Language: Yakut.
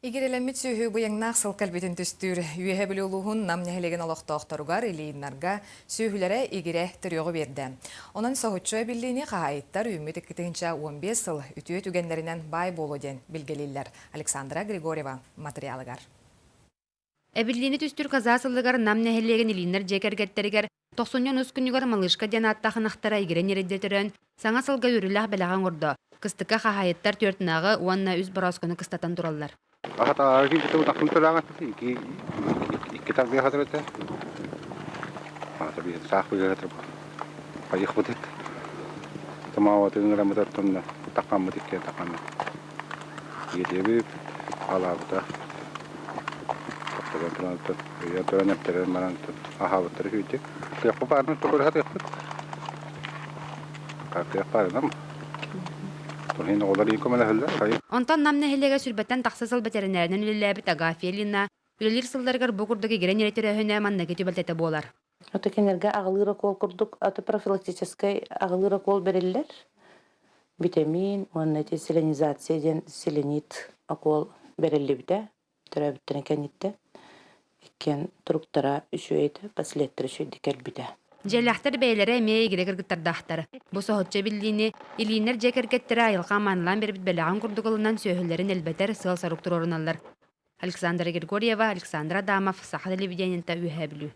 Игирэлэммит сүөһү быйаҥнаах сыл кэлбитин түстүүр. Үөһэ Бүлүү улууһун Нам нэһилиэгин олохтоохторугар Ильиннарга сүөһүлэрэ игирэ төрүөҕү биэрдэ. Онон соһуччу эбиллиини хаһаайыттар үүммүт 2015 сыл үтүө түгэннэринэн баай буолуо диэн билгэлииллэр. Александра Григорьева матырыйаалыгар. Эбиллиини түстүүр казаа сылыгар Нам нэһилиэгин Ильиннэр дьиэ кэргэттэригэр тохсунньу онус күнүгэр Малышка диэн ааттаах ынахтара игирэ ньирэйдэ төрөөн, саҥа сылга үөрүүлээх бэлэҕи оҥордо. Кыстыкка хаһаайыттар түөрт ынаҕы уонна үс борооскону кыстатан тураллар. Аалаабыта. Тохтолон туран өйөөн туран эмтэрэн баран аһаабыттара үһүйдүк. Кыахпыт баарынан токураһатыахпыт. Кыах баарынан. Туһин оҕолор иин көмөлөһөллөр. Онтон Нам нэһилиэгэ сүүрбэттэн тахса сыл бэтэринээринэн үлэлээбит Агафья Ильина үлэлиир сылларыгар бу курдук игирэн эрэ төрөөһүнэ манныгы түбэлтэтэ буолар. Ото кинилэргэ аҕылыыр окуол курдук аты профилактическай аҕылыыр окуол бэриллэр. Битэмиин уонна ити селенизация диэн селенит окуол бэриллибитэ төрөөбүттэрин кэнниттэн. Иккиэн туруктара үчүгэй этэ, последтара үчүгэйдик кэлбитэ. Дьиэлээхтэр бэйэлэрэ эмиэ игирэ кыргыттардаахтар. Бу соһуччу эбиллиини Ильиннэр дьиэ кэргэттэрэ айылҕа амаанылаан биэрбит бэлэҕин курдук ылынан сүөһүлэрин элбэтэр сыал-сорук туруоруналлар. Александра Григорьева, Александр Адамов, Саха телевидениета, Үөһээ Бүлүү.